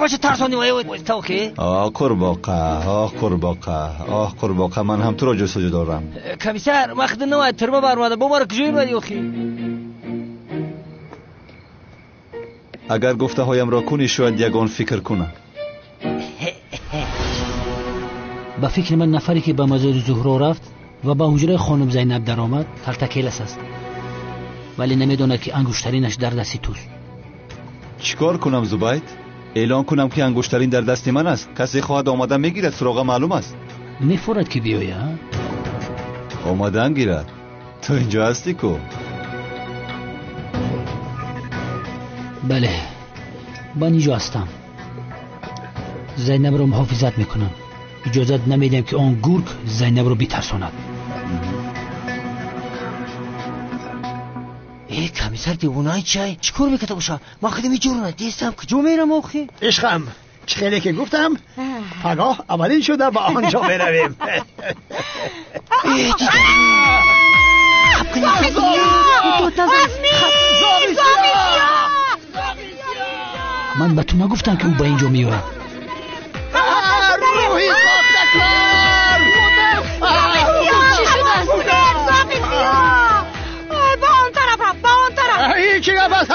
Ҳамаша тарсондим. Тавхи. Оҳ, қурбоқа, оҳ, қурбоқа, оҳ, қурбоқа, ман ҳам туро ҷустуҷӯ дорам. Комиссар, ман худ навай тюрьма баромадам. Бо маро куҷо мебарӣ охи? Агар гуфтаҳоямро кунӣ, шояд ягон фикр кунам. Ба фикри ман, нафаре ки ба мазори Зуҳро рафт ва ба ҳуҷраи хонум Зайнаб даромад, Калтакелас аст, вале намедонад, ки ангуштаринаш дар дасти туст. Чӣ кор кунам, Зубайд? Эълон кунам, ки ангуштарин дар дасти ман аст? Касе хоҳад, омада мегирад, суроға маълум аст. Мефорад, ки биёя. Омадан гирад. Ту инҷо ҳастӣ ку? Бале, ман инҷо ҳастам. Зайнабро муҳофизат мекунам. Иҷозат намедиҳам, ки он гург Зайнабро битарсонад. Э, комиссар девонаи чай, чӣ кор мекарда боша? Ман худам иҷора надистам, куҷо мерам охи? Ишқам, чӣ хеле ки гуфтам, пагоҳ аввалин шуда ба он ҷо меравем. Э, ман ба ту нагуфтам, ки ӯ ба ин ҷо меояд? Рӯҳи сохтакор! Чӣ шудааст? Ба он тараф рафт, ба он тараф. Чӣ гап аст?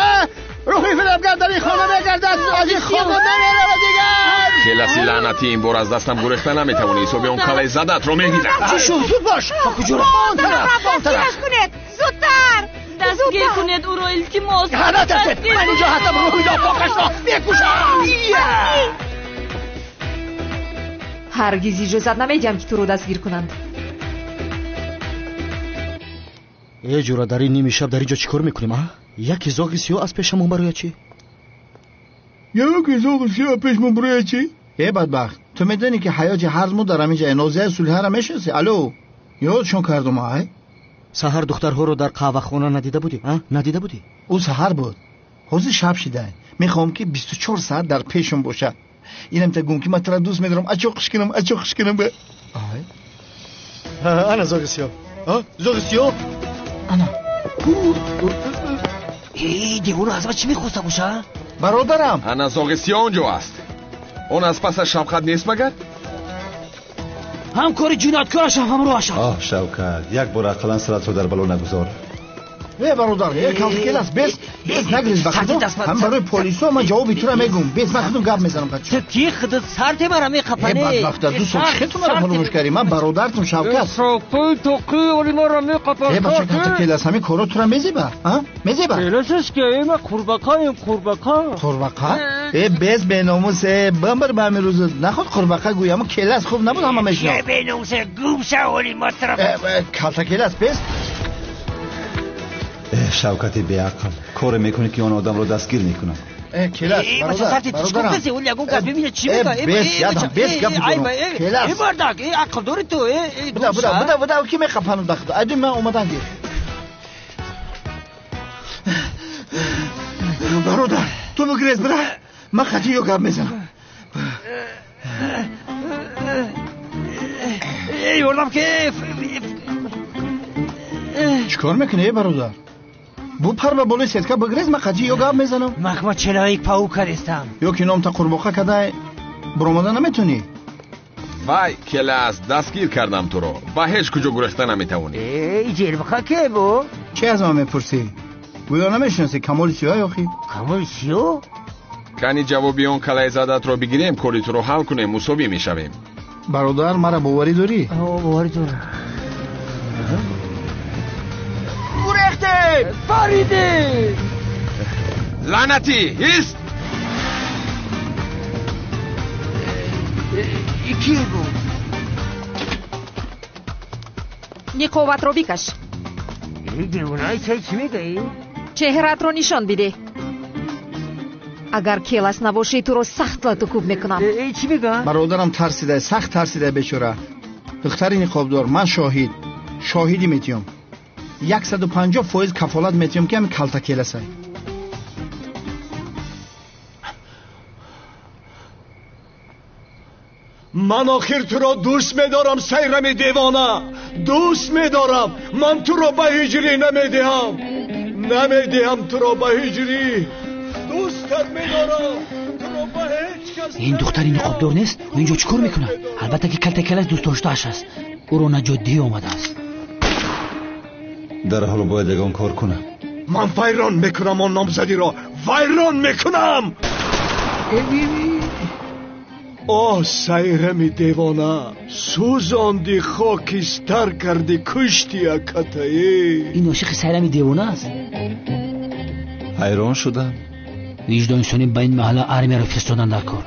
Рӯҳи фиребгар дар ин хона мегардад, аз ин хона намеравад дигар. Келаси лаънатӣ, ин бор аз дастам гурехта наметавонӣ. Ҳисоби он калаи задатро мегирам. Чӣ шуд? Зуд бош! Ба куҷо рафт? Он тараф, ба он тараф. Дастгираш кунед, зудтар! Дастгир кунед ӯро, илтимос. Натарсед, ман инҷо ҳастам, рӯҳи нопокашро мекушам. Ҳаргиз иҷозат намедиҳам, ки туро дастгир кунанд. Э, ҷура, дар ин ними шаб дар ин ҷо чӣ кор мекунем, а? Яке зоғи сиёҳ аз пешамон барояд чӣ? Яке зоғи сиёҳ пешмон барояд чӣ? Э, бадбахт, ту медонӣ, ки ҳаёти ҳар мо дар ҳамин ҷо Нозияи Сулҳара мешиносӣ? Алло, ёдшон кардум, ай. Саҳар духтарҳоро дар қаҳвахона надида будӣ, а? Надида будӣ? Ӯ саҳар буд, ҳозир шаб шида. Мехоҳам, ки 24 соат дар пешам бошад. Инам та гум, ки ман тура дӯст медорам, ачо хушкинам, ачо хушкинам. Ай. Ана зоғи сиёҳ, зоғи сиёҳ. Ана. Э, девона аз ман чӣ мехоста боша? Бародарам. Ана зоғи сиёҳ он ҷо аст. Он аз пасаш Шавқат нест магар? Ҳамкори ҷинояткорашам ҳамроҳашам. Оҳ, Шавкат, як бор ақаллан саратро дар бало нагузор. Э, бародар, э, Калтакелас, бес, бес, нагриз, ба худо. Ҳам барои полисо ман ҷавоби тура мегӯм. Бес, ман худум гап мезанам. Ту ки худат сарте мара меқапане? Э, бадбахта, ду сол чӣ ту мара фаромӯш кардӣ? Ман бародартум, Шавкат. Тоқи оли мара меқапан. Э, бача, Калтакелас, ҳамин коро тура мезеба, а? Мезеба? Келасаш ки, э, ман қурбақаем, қурбақа. Қурбақа? Э, бес, беномус, э, бамбар ба ҳамин рӯз наход қурбақа гӯй, аммо келас хуб набуд, ҳама мешинохт. Э, беномус, гум шав, оли матраф. Э, Калтакелас, бес. Э, Шавкати беақл, коре мекунӣ, ки он одамро дастгир мекунам. Э, келас, бародар, бародарам. Бес, ядам, бес, гап дорам. Келас. Э, мардак, э, ақл дори ту, э? Буда, буда, буда, буда, ки меқапану дахду. Айду, ман омадан гир. Бародар, ту бигрез, бира. Ман хати ё гап мезанам. Э, ёрдам ки. Чӣ кор мекунӣ, э, бародар? Бу пар ба болои сетка, бигрез, ман қатъи ё гап мезанам. Махма человек паук кардистам. Ё ки номта қурбоқа кадай, баромада наметонӣ. Вай, келас, дастгир кардам туро, ба ҳеҷ куҷо гурехта наметавонӣ. Э, иҷелбақа ке бу? Чӣ аз ман мепурсӣ? Гӯё намешиносӣ, Камоли Сиёҳ охи. Камоли Сиёҳ? Кани ҷавоби он калаи задатро бигирем, кори туро ҳал кунем, мусовӣ мешавем. Бародар, мара боварӣ дорӣ? Боварӣ дорам. Гурехтем! Паридем! Лаънатӣ, ҳист! Ки буд? Ниқобатро бикаш. Девонаи чай, чӣ мегӯӣ? Чеҳраатро нишон бидеҳ. Агар келас набошӣ, туро сахт латукӯб мекунам. Чӣ мегӯ? Бародарам тарсида, сахт тарсида, бечора. Духтари ниқобдор, ман шоҳид, шоҳидӣ метиём, 150% кафолат метиём, ки ҳамин калта келасай. Ман охир туро дӯст медорам, Сайрами девона, дӯст медорам. Ман туро ба ҳиҷрӣ намедиҳам, намедиҳам туро ба ҳиҷрӣ. Дӯстат медорам, туро Ин духтари ниқобдор нест? Ӯ инҷо чӣ кор мекунад? Албатта ки Калтакелас дӯстдоштааш аст. Ӯро наҷотдиҳӣ омадааст. Дар ҳол бояд ягон кор кунам. Ман вайрон мекунам он номзадиро, вайрон мекунам. Оҳ, Сайрами девона, сӯзонди, хокистар карди, кушти акатаи. Ин ошиқи Сайрами девона аст. Ҳайрон шудам. Виҷдони инсонӣ ба ин маҳалла армияро фиристодан дар кор.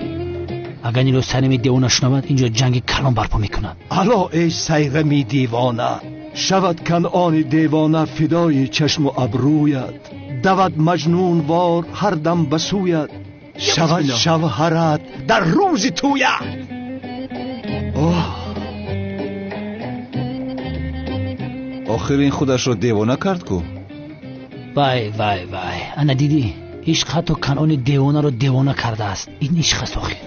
Агар инро Сайрами девона шунавад, инҷо ҷанги калон барпо мекунад. Ало, эй Сайрами девона, шавад Канъони девона фидои чашму абрӯят, давад маҷнунвор ҳар дам ба сӯят, шавад шавҳарат дар рӯзи тӯя. Оҳ, охир ин худашро девона кард ку. Вай вай вай, ана дидӣ, ишқ ҳатто Канъони девонаро девона кардааст. Ин ишқ аст охир.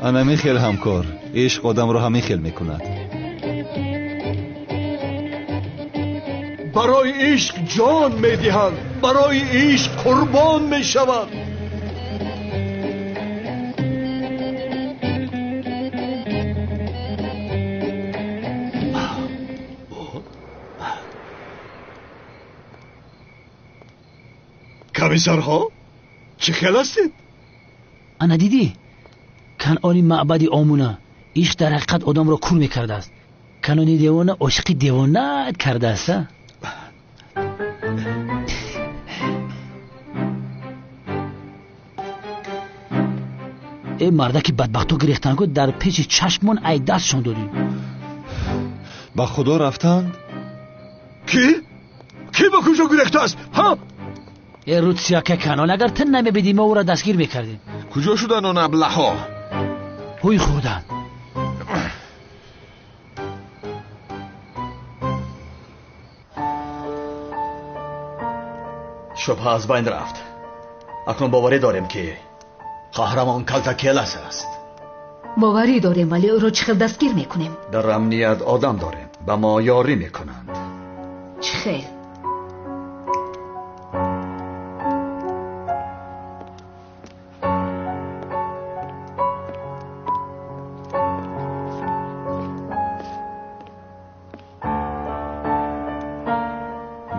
Ана михел ҳамкор, ишқ одамро ҳамин хел мекунад. Барои ишқ ҷон медиҳанд, барои ишқ қурбон мешаванд. Комиссарҳо, чӣ хел ҳастед? Ана дидӣ, Канъони маъбади омуна ишқ дар ҳақиқат одамро кур мекардааст. Канъони девона ошиқи девонаат кардааст. Э мардаки бадбахто гирехтанд ку дар пеши чашмон ай дастшон додем. Ба худо рафтанд? Кӣ? Кӣ ба куҷо гирехтааст? Ҳа? Э рутсияка Канъон, агар ту намебидӣ мо ӯро дастгир мекардем. Куҷо шуданд он аблаҳо? Ҳуй хӯрданд. Шубҳа аз байн рафт. Акнун боварӣ дорем ки қаҳрамон Калтакелас аст. Боварӣ дорем, вале ӯро чӣ хел дастгир мекунем? Дар амният одам дорем, ба мо ёрӣ мекунанд. Чӣ хел?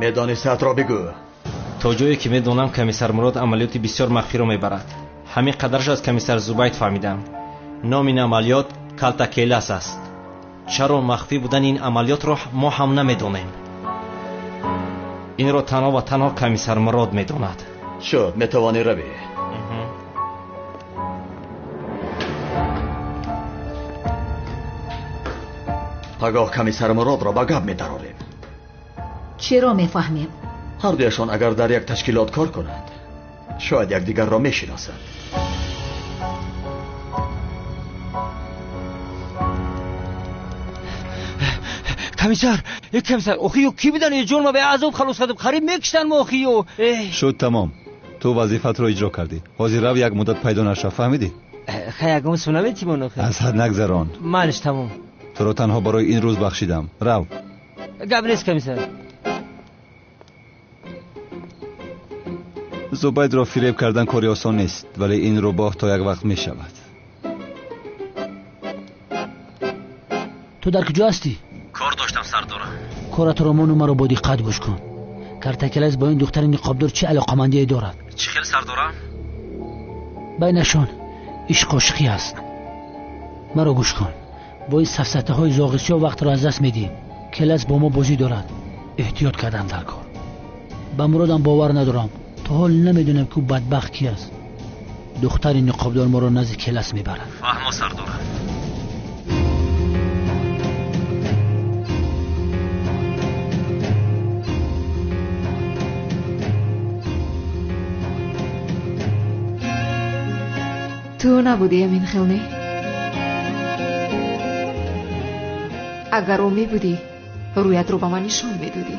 Медонӣ саатро бигӯ. То ҷое ки медонам, комиссар Мурод амалиёти бисёр махфиро мебарад. Ҳамин қадарш аз комиссар Зубайд фаҳмидам. Номи ин амалиёт Калтакелас аст. Чаро махфӣ будани ин амалиётро мо ҳам намедонем. Инро танҳо ва танҳо комиссар Мурод медонад. Шуд, метавонӣ равӣ. Пагоҳ комиссар Муродро ба гап медарорем. Чиро мефаҳмем? Ҳардуяшон агар дар як ташкилот кор кунанд, шояд якдигарро мешиносанд. Комиссар, комиссар, охиё кӣ будан? Ҷон ма ба азоб халос кардам, қариб мекуштанд мо охиё. Шуд тамом. Ту вазифатро иҷро кардӣ. Ҳозир рав, як муддат пайдо нашав, фаҳмидӣ? Хай, ягон су наметимон охи. Аз ҳад нагзарон. Манш тамом. Туро танҳо барои ин рӯз бахшидам. Рав. Гап нест, комиссар. Зубайдро фиреб кардан кори осон нест, вале ин рӯбоҳ то як вақт мешавад. Ту дар куҷо ҳастӣ? Кор доштам, сардора. Коратро мону маро бо диққат гӯш кун. Калтакелас бо ин духтари ниқобдор чӣ алоқамандие дорад? Чӣ хел, сардора? Байнашон ишқ ошиқӣ аст. Маро гӯш кун. Бо ин сафсатаҳои зоғисиё вақтро аз даст медиҳем. Келас бо мо бозӣ дорад. Эҳтиёт кардан дар кор. Ба Муродам бовар надорам. То ҳол намедонам ки ӯ бадбахт ки аст. Духтари ниқобдор моро назди Келас мебарад. Фаҳмо, сардора. Ту набудӣ ҳамин хел, не? Агар ӯ мебудӣ, рӯятро ба ман нишон медодӣ.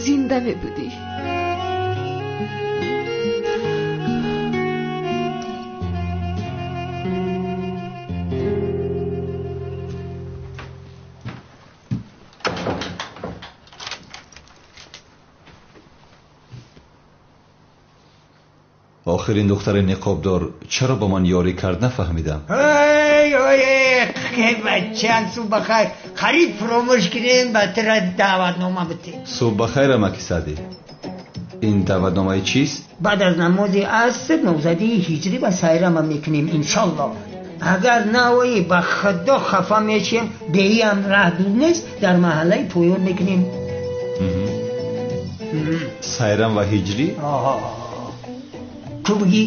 Зинда мебудӣ. Охир ин духтари ниқобдор чаро ба ман ёрӣ кард нафаҳмидам. Ой ой, бача, субҳ бахайр. Қариб фуромӯш кунем, ба тура даъватнома битем. Субҳ бахайр, амаки Саъдӣ. Ин даъватномаи чист? Баъд аз намози аср номзадии ҳиҷрӣ ба сайрама мекунем, иншаллоҳ. Агар наоӣ, ба худо хафа мешем. Деиам раҳ дур нест, дар маҳаллаи поён мекунем. Сайрам ва ҳиҷрӣ? Ту бигӣ?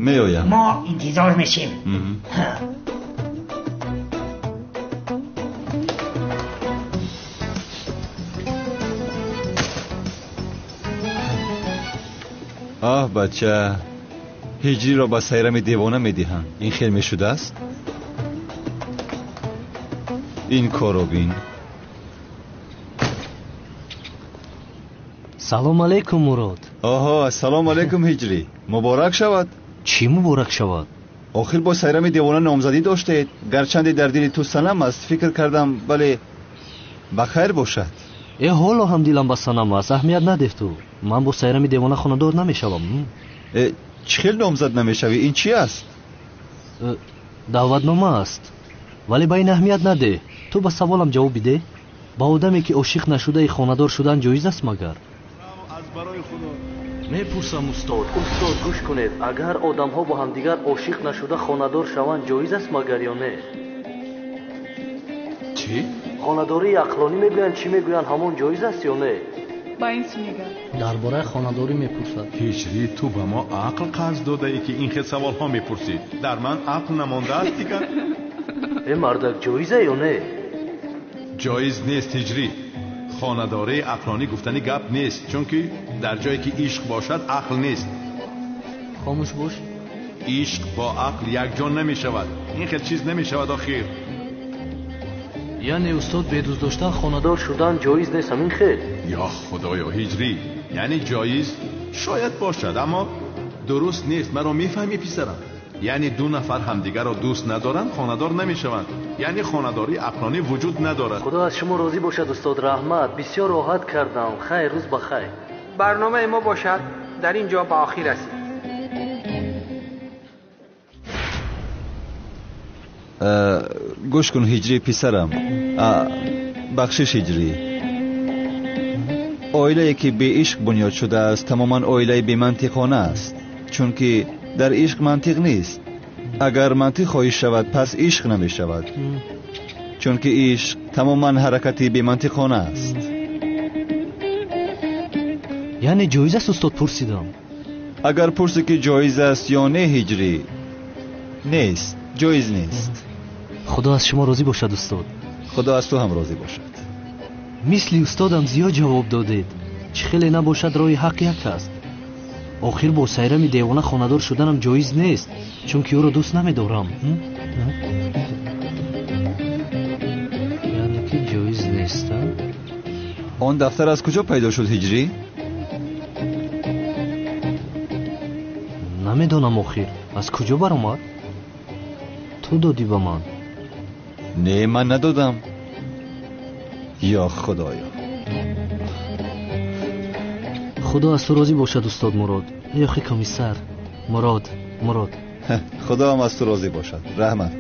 Меоям. Мо интизор мешем. Оҳ бача, ҳиҷриро ба сайрами девона медиҳанд. Ин хел мешудааст? Ин корро бин. Салом алейкум, Мурод. Оҳо, ассалому алейкум, ҳиҷрӣ. Муборак шавад. Чӣ муборак шавад? Охир бо сайрами девона номзадӣ доштед. Гарчанде дар дили ту санам аст, фикр кардам, вале ба хайр бошад. Э, ҳоло ҳам дилам ба санам аст, аҳамият надеҳ ту. Ман бо сайрами девона хонадор намешавам. Э, чӣ хел номзад намешавӣ? Ин чӣ аст? Даъватнома аст. Вале ба ин аҳамият надеҳ. Ту ба саволам ҷавоб бидеҳ. Ба одаме ки ошиқ нашудаи хонадор шудан ҷоиз аст магар? Мепурсам устод. Устод, гӯш кунед, агар одамҳо бо ҳамдигар ошиқ нашуда хонадор шаванд ҷоиз аст магар ё не? Чӣ? Хонадории ақлонӣ мегӯянд, чӣ мегӯянд, ҳамон ҷоиз аст ё не? Ба ин чӣ мегӯяд? Дар бораи хонадорӣ мепурсад. Ҳиҷрӣ, ту ба мо ақл қарз додаӣ, ки ин хел саволҳо мепурсӣ. Дар ман ақл намондааст дигар. Э мардак, ҷоиза ё не? Ҷоиз нест, ҳиҷрӣ. Хонадории ақлонӣ гуфтани гап нест, чунки дар ҷое ки ишқ бошад ақл нест. Хомӯш бош. Ишқ бо ақл якҷо намешавад. Ин хел чиз намешавад охир. Яъне устод, бе дӯст доштан хонадор шудан ҷоиз нест, ҳамин хел? Ё худоё, ҳиҷрӣ, яъне ҷоиз шояд бошад, аммо дуруст нест. Маро мефаҳмӣ писарам? Яъне ду нафар ҳамдигарро дӯст надоранд, хонадор намешаванд. Яъне хонадории ақлонӣ вуҷуд надорад. Худо аз шумо розӣ бошад устод, раҳмат. Бисёр роҳат кардам. Хайр, рӯз ба хайр. Барномаи мо бошад дар ин ҷо ба охир расид. Гӯш кун ҳиҷрӣ писарам. Бахшиш ҳиҷрӣ. Оилае ки беишқ бунёд шудааст тамоман оилаи бемантиқона аст, чунки дар ишқ мантиқ нест. Агар мантиқ хоҳиш шавад, пас ишқ намешавад, чунки ишқ тамоман ҳаракати бемантиқона аст. Яъне ҷоиз аст устод, пурсидам. Агар пурсӣ ки ҷоиз аст ё не, ҳиҷрӣ, нест, ҷоиз нест. Худо аз шумо розӣ бошад устод. Худо аз ту ҳам розӣ бошад. Мисли устодам зиёд ҷавоб додед. Чӣ хеле набошад, роҳи ҳақ як аст. Охир бо сайрами девона хонадор шуданам ҷоиз нест, чунки ӯро дӯст намедорам. Яъне ки ҷоиз нест. Он дафтар аз куҷо пайдо шуд ҳиҷрӣ? Намедонам охир аз куҷо баромад. Ту додӣ ба ман? Не, ман надодам. Ё худоё. Худо аз ту розӣ бошад устод Мурод. Ёхи комиссар Мурод, Мурод. Худо ҳам аз ту розӣ бошад. Раҳмат.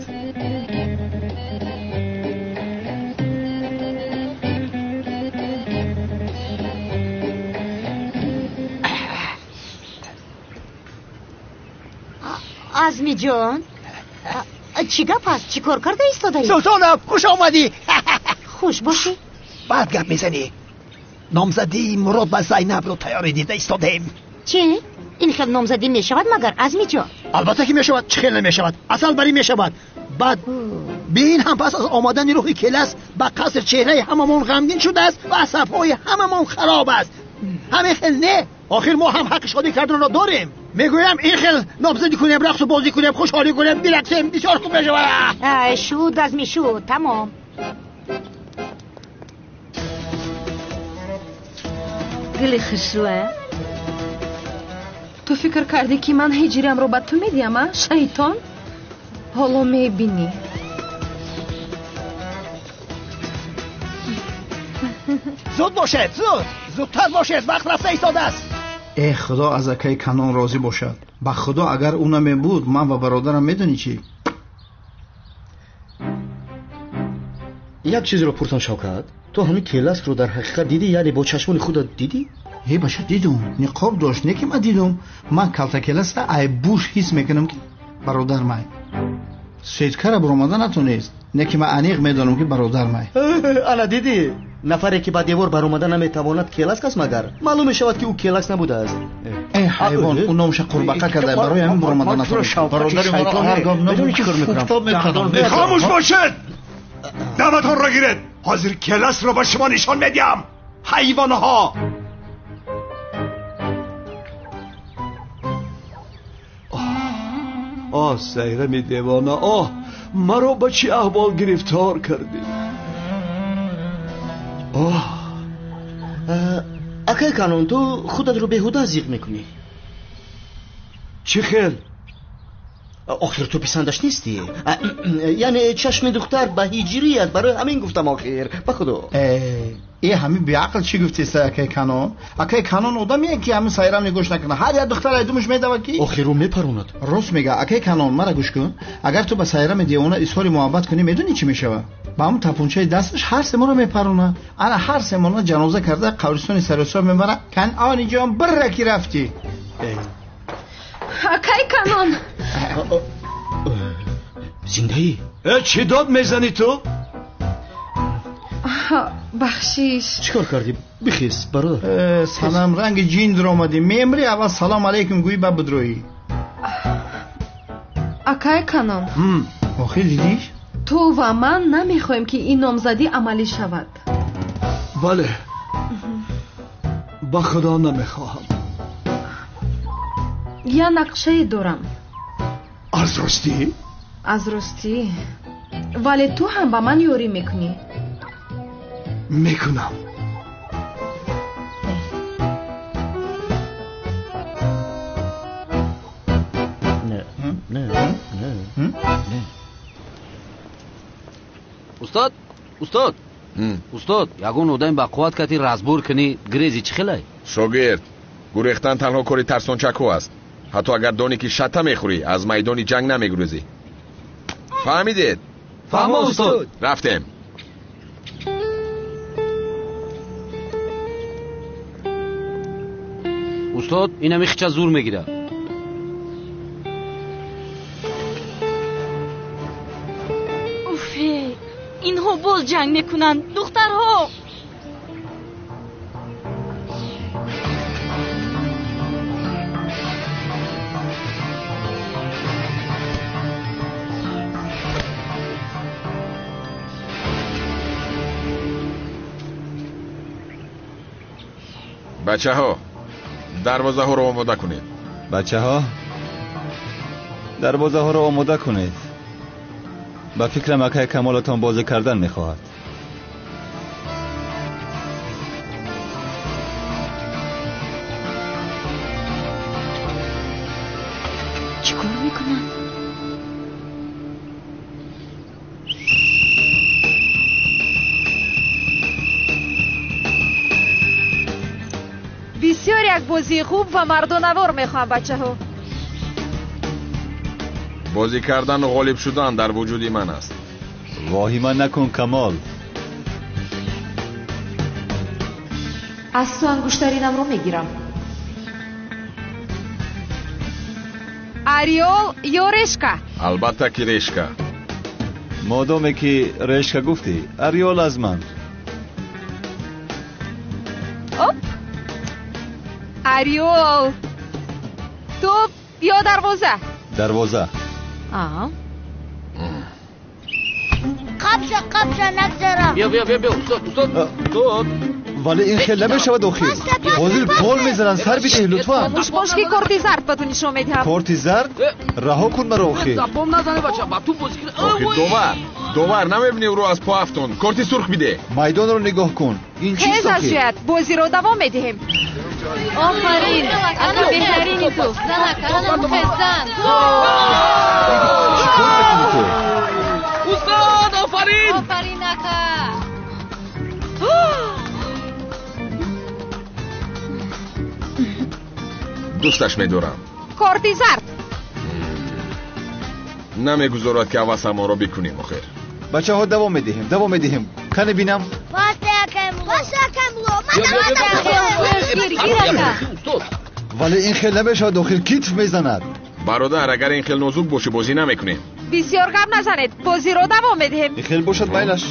Азми ҷон, чӣ гап аст? Чӣ кор карда истодаӣ? Султонов, хуш омадӣ. Хуш бошӣ. Баъд гап мезанӣ. Номзадии Мурод ба Зайнабро тайёрӣ дида истодаем. Чӣ? Ин хел номзадӣ мешавад магар, Азми ҷон? Албатта ки мешавад, чӣ хел намешавад? Асал барӣ мешавад. Баъд бин ҳам пас аз омадани рӯҳи келас ба қаср чеҳраи ҳамамон ғамгин шудааст ва асабҳои ҳамамон хароб аст. Ҳамин хел не? Охир мо ҳам ҳаққи шодӣ карданро дорем. Мегӯям ин хел номзадӣ кунем, рақсу бозӣ кунем, хушҳолӣ кунем, бирақсем, бисёр хуб мешавад. Шуд, Азми, шуд, тамом. Гули хушрӯа, ту фикр кардӣ ки ман ҳиҷриамро ба ту медиҳам, а шайтон? Ҳоло мебинӣ. Зуд бошед, зуд, зудтар бошед, вақт рафта истодааст. Э худо аз акаи Канон розӣ бошад. Ба худо агар ӯ намебуд, ман ва бародарам медонӣ чӣ? Як чизро пурсам, Шавкат, ту ҳамин Келасро дар ҳақиқат дидӣ, яъне бо чашмони худат дидӣ? Э баша, дидум. Ниқоб дошт, не ки ман дидум. Ман калтакеласра айбуш ҳис мекунам ки бародар май. Сеткара баромада натонист, не ки ман аниқ медонам ки бародар май. Ана дидӣ? Нафаре ки ба девор баромада наметавонад Келаск аст магар? Маълум мешавад ки ӯ Келаск набудааст. Э ҳайвон, ӯ номша қурбақа карда, барои ҳамин баромада натонист. Бародари маро ҳаргоҳ медонӣ чӣ кор мекунам? Хомӯш бошед! Даматонро гиред! Ҳозир Келасро ба шумо нишон медиҳам! Ҳайвонҳо! Оҳ, Сайрами девона, оҳ, маро ба чӣ аҳвол гирифтор кардӣ? Оҳ! Акай Канон, ту худатро беҳуда зиқ мекунӣ. Чӣ хел? Охир ту писандаш нестӣ. Яъне чашми духтар ба ҳиҷрӣ аст, барои ҳамин гуфтам охир. Ба худо. Э ҳамин беақл чӣ гуфтеста акай Канон? Акай Канон одамие ки ҳамин Сайрам нигоҳ накунад. Ҳар як духтар айдумаш медавад ки охир ӯ мепаронад. Рост мега акай Канон, мара гӯш кун. Агар ту ба Сайрами девона изҳори муҳаббат кунӣ, медонӣ чӣ мешавад? Ба ҳамун тапунчаи дасташ ҳар семонро мепаронад. Ана ҳар семонро ҷаноза карда қабристони Саросиёб мебарад. Канони ҷон, бирра ки рафтӣ. Акай Канон! Зиндаӣ? Чӣ дод мезанӣ ту? Бахшиш. Чӣ кор кардӣ? Бихез, бародар. Салам, ранги ҷин даромадӣ. Мемрӣ, аввал салом алейкум гӯӣ, ба бидроӣ. Акай Канон. Охир дидиш? Ту ва ман намехоҳем ки ин номзадӣ амалӣ шавад. Бале. Ба худо намехоҳам. Я нақшае дорам. Аз ростӣ? Аз ростӣ. Вале ту ҳам ба ман ёрӣ мекунӣ. Мекунам. Не, не, не, не. Устод, устод, устод, ягон одами ба қувват кати разбор кунӣ, грези чӣ хелай? Шогирд, гурехтан танҳо кори тарсончакҳо аст. Ҳатто агар донӣ ки шата мехӯрӣ, аз майдони ҷанг намегурезӣ. Фаҳмидед? Фаҳмо, устод. Рафтем. Устод, инами хича зур мегирад. Уфе, инҳо боз ҷанг мекунанд, духтарҳо. Бачаҳо, дарвозаҳоро омода кунед. Бачаҳо, дарвозаҳоро омода кунед. Ба фикрам акай Камолатон бозӣ кардан мехоҳад. Чӣ кор мекунанд? Бисёр як бозии хуб ва мардонавор мехоҳам, бачаҳо. Бозӣ кардану ғолиб шудан дар вуҷуди ман аст. Воҳима накун, Камол. Аз ту ангуштаринамро мегирам. Ореол ё решка? Албатта ки решка. Модоме ки решка гуфтӣ, ореол аз ман. Оп! Ореол. Топ ё дарвоза? Дарвоза. Қабша, қабша, нагзарам. Биё, биё, биё, биё, устод, устод, устод. Вале ин хел намешавад охир. Ҳозир гол мезананд, сар бидеҳ лутфан. Хомӯш бош ки корти зард ба ту нишон медиҳам. Корти зард? Раҳо кун маро охир. Запом назане бача, ба ту бозӣ кун. Охир довар, довар, намебинӣ ӯро аз по афтон. Корти сурх бидеҳ. Майдонро нигоҳ кун. Ин чист Хез аз охир? ҷоят, бозиро давом медиҳем. Офарин, ака беҳтарини ту. Занак, ана хезан. Чӣ кор мекунӣ ту? Устод, офарин! Офарин, ака. Дӯсташ медорам. Корти зард. Намегузорад ки ҳавасамонро бикунем охир. Бачаҳо давом медиҳем, давом медиҳем. Кане бинам. Вале ин хел намешавад охир, китф мезанад. Бародар, агар ин хел нозук бошӣ бозӣ намекунем. Бисёр гап назанед, бозиро давом медиҳем. Ин хел бошад майлаш.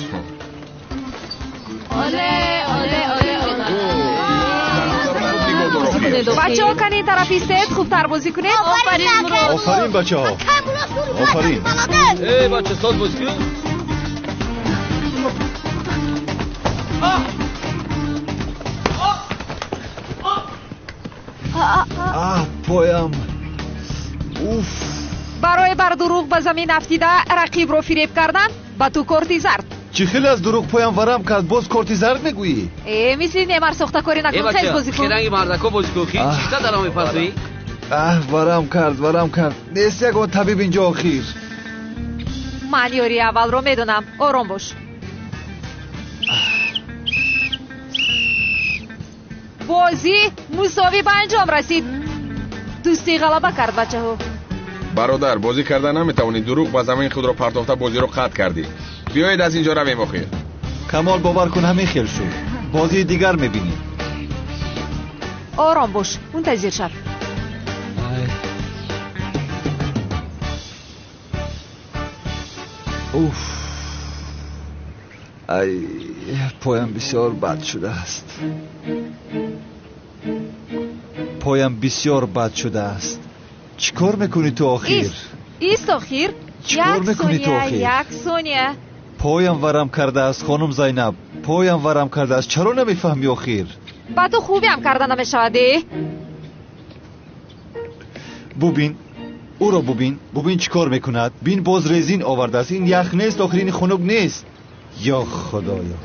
Бачаҳо кани ин тараф истед, хубтар бозӣ кунед. Офарин бачаҳо. Офарин. Эй бача, соз бозӣ кун. Аҳ, поям. Уф. Барои бар дурӯғ ба замин афтида рақибро фиреб кардан ба ту корти зард. Чӣ хеле аз дурӯғ поям варам кард, боз корти зард мегӯӣ? Э, мисли немар сохтакорӣ накун, хез бозӣ кун. Херанги мардако бозӣ кун, хи чита даром мепартоӣ? Аҳ, варам кард, варам кард. Нест ягон табиб инҷо охир. Ман ёрии аввалро медонам, ором бош. Бозӣ мусовӣ ба анҷом расид. Дӯстӣ ғалаба кард бачаҳо. Бародар, бозӣ карда наметавонӣ, дурӯғ ба замин худро партофта бозиро қатъ кардӣ. Биёед аз инҷо равем охир. Камол, бовар кун, ҳамин хел шуд. Бозии дигар мебинӣ. Ором бош, мунтазир шав. Уф. Ай, поям бисёр бад шудааст. Поям бисёр бад шудааст. Чӣ кор мекунӣ ту охир? Ист охир. Чӣ кор мекунӣ ту охир? Як сония. Поям варам кардааст, хонум Зайнаб. Поям варам кардааст. Чаро намефаҳмӣ охир? Ба ту хубиам карда намешавад, э? Бубин, ӯро бубин. Бубин чӣ кор мекунад. Бин, боз резин овардааст. Ин ях нест охир, ин хунук нест. Ё худоё.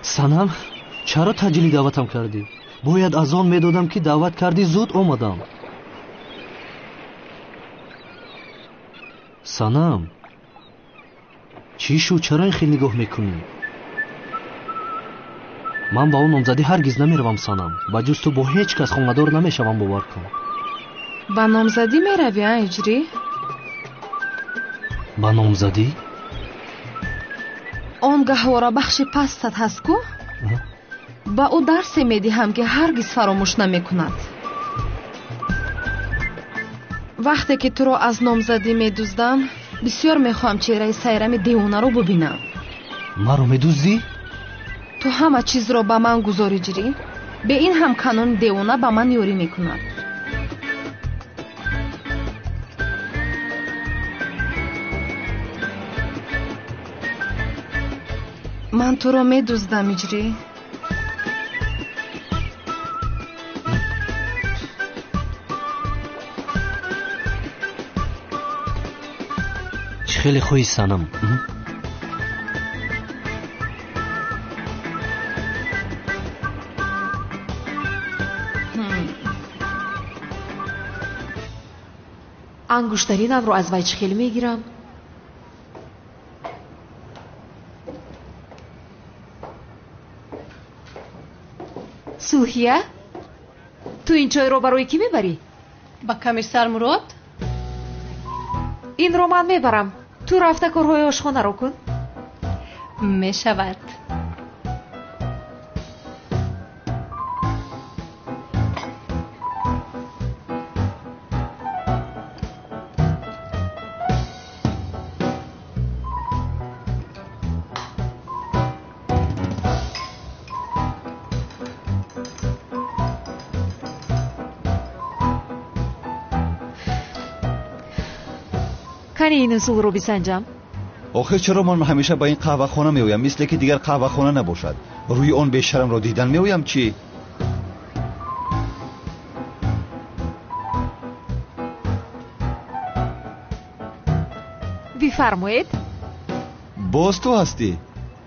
Санам, чаро таъҷили даъватам кардӣ? Бояд аз он медодам ки даъват кардӣ, зуд омадам. Санам, чӣ шуд? Чаро ин хел нигоҳ мекунӣ? Ман ба он номзадӣ ҳаргиз намеравам, Санам. Ба ҷуз ту бо ҳеҷ кас хонадор намешавам, бовар кун. Ба номзадӣ меравӣ, а, Ҳиҷрӣ? Ба номзадӣ? Он гаҳворабахши пастат ҳаст ку? Ба ӯ дарсе медиҳам, ки ҳаргиз фаромӯш намекунад. Вақте ки туро аз номзадӣ медуздам, бисёр мехоҳам чеҳраи Сайрами девонаро бубинам. Маро медуздӣ? Ту ҳама чизро ба ман гузори, Ҷирӣ. Бе ин ҳам канони девона ба ман ёрӣ мекунад. Ман туро медуздам, Иҷрӣ. Чӣ хеле хоҳӣ, Санам? Ангуштаринамро аз вай чӣ хел мегирам? Сулҳия, ту ин чойро барои кӣ мебарӣ? Ба комиссар Мурод. Инро ман мебарам. Ту рафта корҳои ошхонаро кун. Мешавад. Кани ин усулро бисанҷам. Охир чаро ман ҳамеша ба ин қаҳвахона меоям, мисле ки дигар қаҳвахона набошад? Рӯи он бешарамро дидан меоям чӣ? Бифармоед. Боз ту ҳастӣ?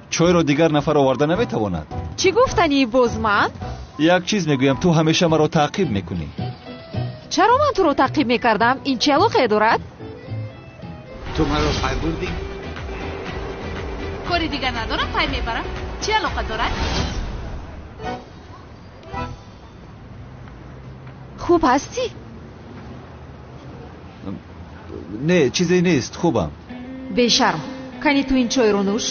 Чойро дигар нафар оварда наметавонад. Чӣ гуфтанӣ боз ман? Як чиз мегӯям, ту ҳамеша маро таъқиб мекунӣ. Чаро ман туро таъқиб мекардам? Ин чӣ алоқае дорад? Ту маро пай бурдӣ? Кори дигар надорам, пай мебарам. Чӣ алоқа дорад? Хуб ҳастӣ? Не, чизе нест, хубам. Бешарм, кани ту ин чойро нӯш.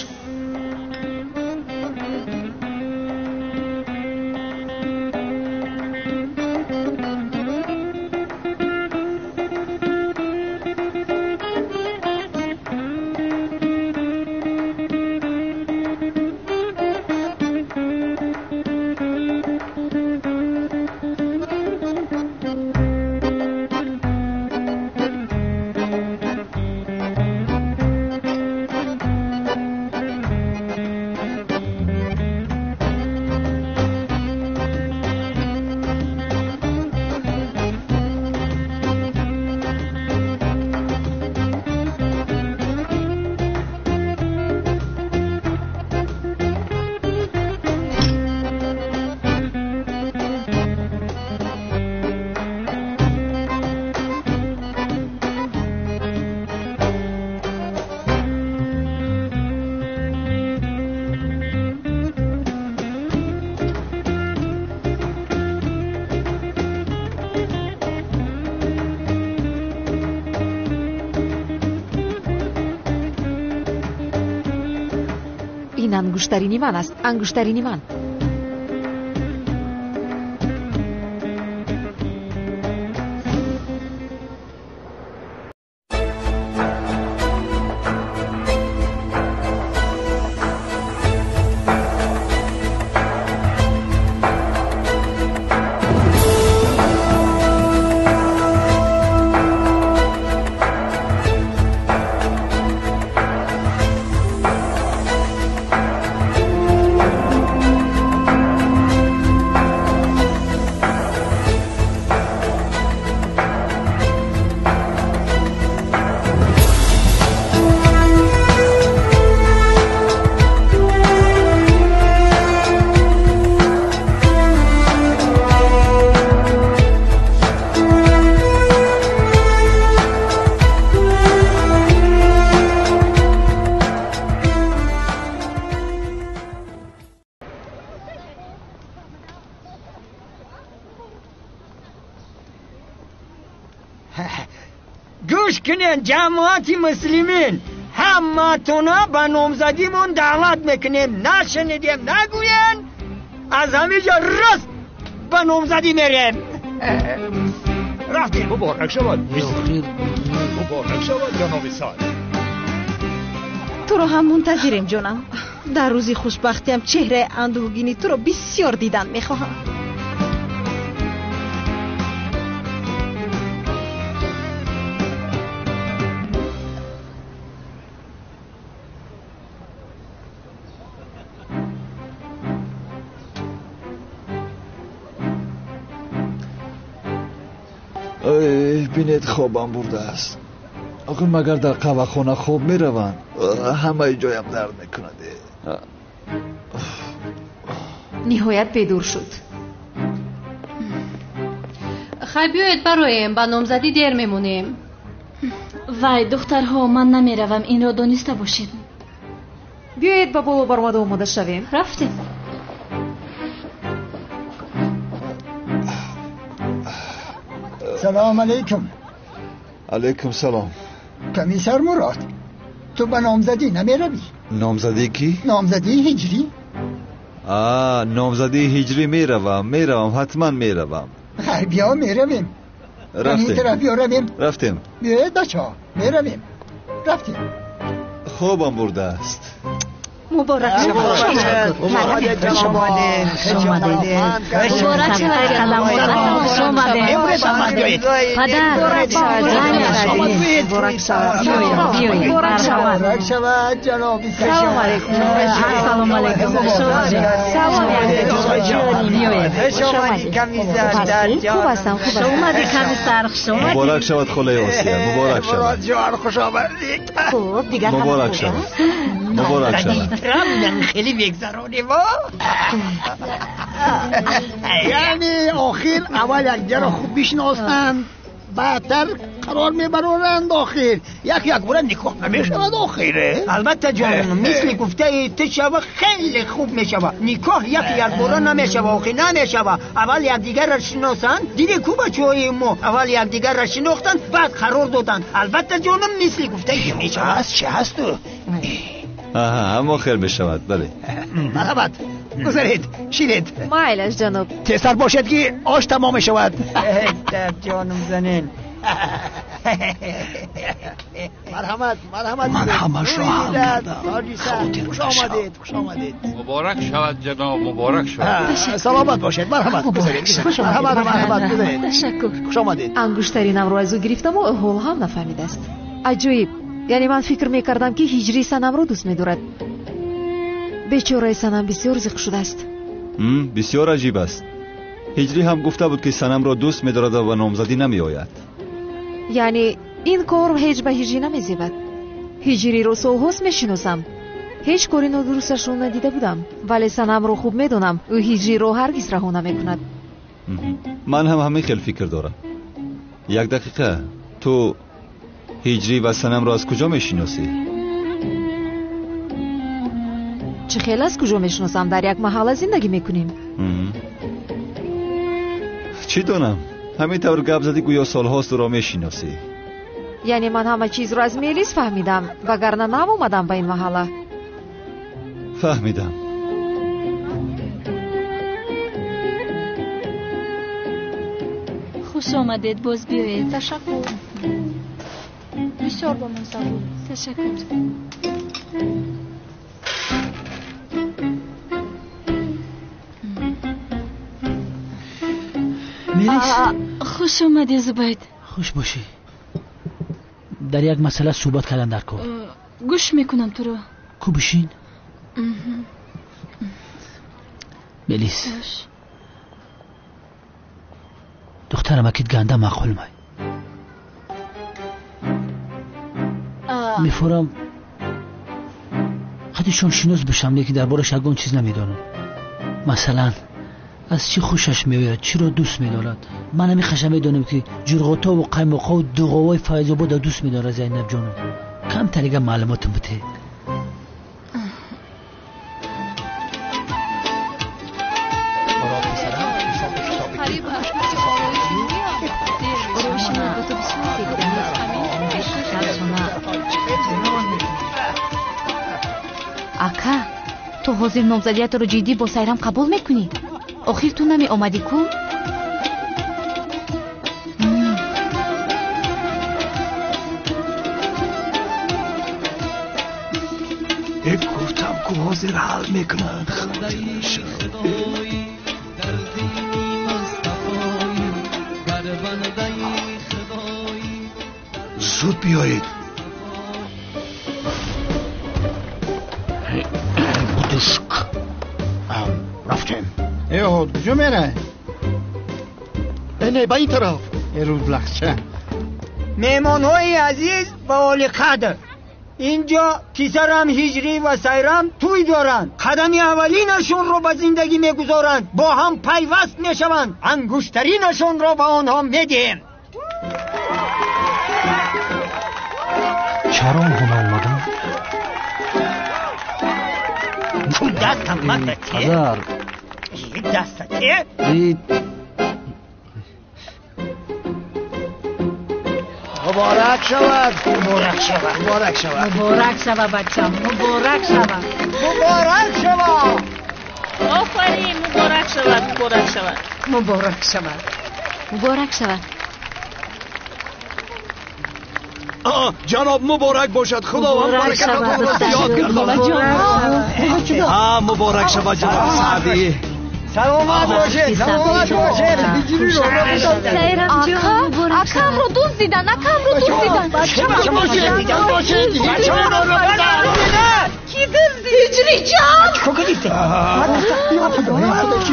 Ин ангуштарини ман аст, ангуштарини ман. Гӯш кунен, ҷамоати муслимин, ҳаматона ба номзадимон даъват мекунем. Нашунидем нагӯен, аз ҳамиҷо рост ба номзадӣ мерем. Рафтем. Муборак шавад, муборак шавад, ҷаноби сад. Туро ҳам мунтазирем, ҷонам. Дар рӯзи хушбахтиам чеҳраи андӯҳгини туро бисёр дидан мехоҳам. Бинед, хобам бурдааст. Охир магар дар қаҳвахона хоб мераванд? Ҳамаи ҷоям дард мекунад. Ниҳоят бедур шуд. Хай, биёед бароем, ба номзадӣ дер мемонем. Вай, духтарҳо, ман намеравам, инро дониста бошед. Биёед ба боло баромада омода шавем. Рафтем. Салом алейкум. Алейкум салом. Комиссар Мурод, ту ба номзадӣ намеравӣ? Номзадӣ кӣ? Номзадии ҳиҷрӣ. Номзадии ҳиҷрӣ меравам, меравам, ҳатман меравам. Хай, биё меравем. Рафтем. Тараф биё равем. Рафтем. Биёед бачаҳо, меравем. Рафтем. Хобам бурдааст. Муборак шавад. Муборак шавад. Муборак шавад. Муборак шавад. Муборак шавад, ҷаноби Салом алейкум. Ассалому алейкум. Салом алейкум. Хуб ҳастам, хуб ҳастам. Омадӣ, комиссар, хуш омадӣ. Муборак шавад, холаи Осия, муборак шавад. Ҷон, хуш омадӣ. Хуб, дигар муборак шавад. Муборак шавад. Хеле мегзаронем. Яъне охир аввал якдигарро хуб бишносанд, баъдтар қарор мебароранд охир. Як якбора никоҳ намешавад охир. Албатта ҷонам, мисли гуфтаи ту шава хеле хуб мешава. Никоҳ як якбора намешава охир, намешава. Аввал якдигарро шиносанд. Диди ку бачаҳои мо аввал якдигарро шинохтанд, баъд қарор доданд. Албатта ҷонам, мисли гуфтаи ту мешава. Аст, чӣ ҳасту? Аҳа, ҳамо хел мешавад, бале. Марҳамат, гузаред, шинед. Майлаш ҷаноб. Тезтар бошед ки ош тамом мешавад. Ҷонум занин. Марҳамат, марҳамат. Ман ҳамашро ҳал кардам. Хотир Хуш омадед, хуш омадед. Муборак шавад ҷаноб, муборак шавад. Саломат бошед, марҳамат, гузаред. Марҳамат, марҳамат, гузаред. Ташаккур. Хуш омадед. Ангуштаринамро аз ӯ гирифтаму ҳол ҳам нафаҳмидааст. Аҷоиб. Яъне ман фикр мекардам ки ҳиҷрии Санамро дӯст медорад. Бечораи Санам бисёр зиқ шудааст. Бисёр аҷиб аст. Ҳиҷрӣ ҳам гуфта буд ки Санамро дӯст медорад ва ба номзадӣ намеояд. Яъне ин кор ҳеҷ ба ҳиҷрӣ намезебад. Ҳиҷриро солҳост мешиносам. Ҳеҷ кори нодурусташро надида будам, вале Санамро хуб медонам. Ӯ ҳиҷриро ҳаргиз раҳо намекунад. Ман ҳам ҳамин хел фикр дорам. Як дақиқа, ту ҳиҷрӣ ва Санамро аз куҷо мешиносӣ? Чӣ хел аз куҷо мешиносам? Дар як маҳалла зиндагӣ мекунем. Чӣ донам? Ҳамин тавр гап задӣ, гӯё солҳост ӯро мешиносӣ. Яъне ман ҳама чизро аз Мелис фаҳмидам, вагарна нав омадам ба ин маҳалла. Фаҳмидам. Хуш омадед, боз биёед. Ташаккур. Бисёр бомазза буд. Ташаккур. Мелис. Хуш омадӣ, Зубайд. Хуш бошӣ. Дар як масъала суҳбат кардан дар кор. Гӯш мекунам туро. Ку бишин. Мелис. Духтарам акид ганда маъқул май. Мефорам хатишон шинос бишам, лекин дар бораш ягон чиз намедонам. Масалан, аз чӣ хушаш меояд, чиро дӯст медорад. Ман ҳамин хаша медонам ки ҷурғотову қаймоқову дуғовои Файзобода дӯст медорад Зайнаб ҷонам. Камтарига маълумотам бите. Ака, ту ҳозир номзадиятро ҷиддӣ бо Сайрам қабул мекунӣ? Охир ту намеомадӣ ку? Гуфтам ку ҳозир ҳал мекунад. Хотир нашав. Зуд биёед. Будушк. Рафтем. Эҳод, куҷо мерай? Не, ба ин тараф. Рӯз лахча. Меҳмонҳои азиз ва олиқадр, инҷо писарам Ҳиҷрӣ ва Сайрам тӯй доранд. Қадами аввалинашонро ба зиндагӣ мегузоранд, бо ҳам пайваст мешаванд. Ангуштаринашонро ба онҳо медиҳем. Чаро онҳо наомаданд? Дастам мата те. Падар. Даста те. Муборак шавад. Муборак шавад. Муборак шавад. Муборак шавад, бачам. Муборак шавад. Муборак шавад. Офарин, муборак шавад, муборак шавад. Муборак шавад. Муборак шавад. Ҷаноб, муборак бошад. Худованд баракататонро зиёд гардонад. Муборак шавад, ҷаноби Саъдӣ. Саломат бошед, саломат бошед. Акамро дуздидан, акамро дуздидан. Ки дуздид? Ҳиҷриҷон! Чӣ кардӣ?